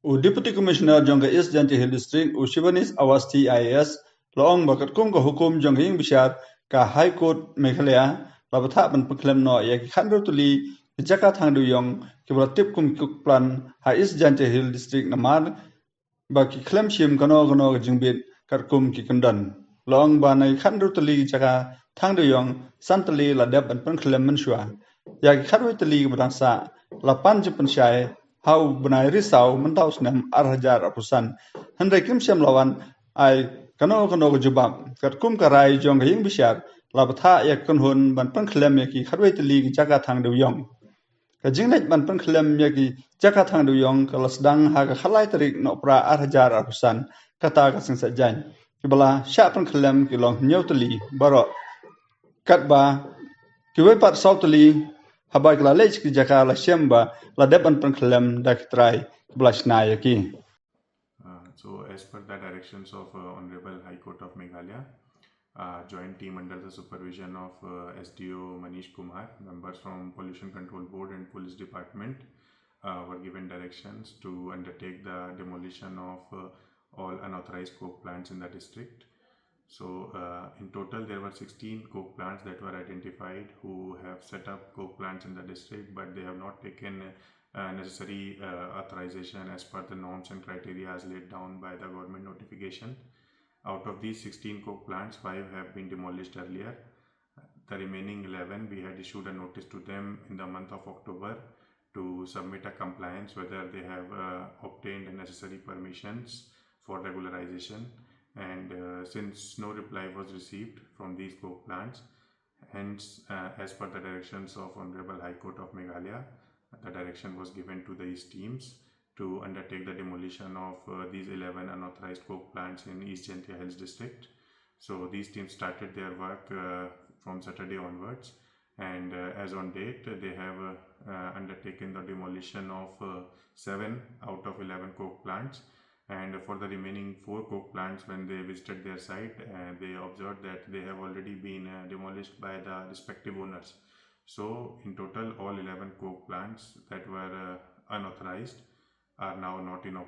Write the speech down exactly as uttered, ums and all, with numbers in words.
U Deputy Commissioner jong ka East Jaintia Hills District, u Shivanesh Awasthi I A S, la ong ba katkum ka hukum jong ka ïing bishar ka High Court Meghalaya, la bthah ban pynkhlem noh ïa ki khathynriew tylli ki jaka thang dewïong kiba la tip kum ki coke plant ha East Jaintia Hills District namar ba ki khlem shim kano kano ka jingbit katkum ki kyndon. La ong ba na ki khathynriew tylli ki jaka thang dewïong, san tylli la dep ban pynkhlem mynshuwa. Ïa ki khatwei tylli kiba dang sah la pan jingpynshai ha u bnai Risaw mynta u snem ar hajar arphew san. Hynrei kim shym la wan ai kano kano ka jubab. Katkum ka rai jong ka ïing bishar, la bthah ïa ka kynhun ban pynkhlem ïa ki khatwei tylli ki jaka thang dewïong. Ka jingleit ban pynkhlem ïa ki jaka thang dewïong ka la sdang ha ka khatlai tarik Nohprah ar hajar arphew san, kata ka Sngi Saitjaiñ, kiba la shah pynkhlem ki long hynñiew tylli baroh. Katba kiwei pat saw tylli, haba ki la leit sha ki jaka, la shem ba la dep ban pynkhlem da ki trai kiba la shna ïa ki. Uh, so, as per the directions of uh, Honorable High Court of Meghalaya, uh, joint team under the supervision of uh, S D O Manish Kumar, members from Pollution Control Board and Police Department, uh, were given directions to undertake the demolition of uh, all unauthorized coke plants in the district. So, uh, in total, there were sixteen coke plants that were identified who have set up coke plants in the district, but they have not taken uh, necessary uh, authorization as per the norms and criteria as laid down by the government notification. Out of these sixteen coke plants, five have been demolished earlier. The remaining eleven, we had issued a notice to them in the month of October to submit a compliance whether they have uh, obtained the necessary permissions for regularization. And uh, since no reply was received from these coke plants, hence, uh, as per the directions of Honorable High Court of Meghalaya, the direction was given to these teams to undertake the demolition of uh, these eleven unauthorized coke plants in East Jaintia Hills District. So these teams started their work uh, from Saturday onwards, and uh, as on date, they have uh, uh, undertaken the demolition of uh, seven out of eleven coke plants. And for the remaining four coke plants, when they visited their site, uh, they observed that they have already been uh, demolished by the respective owners. So, in total, all eleven coke plants that were uh, unauthorized are now not in operation.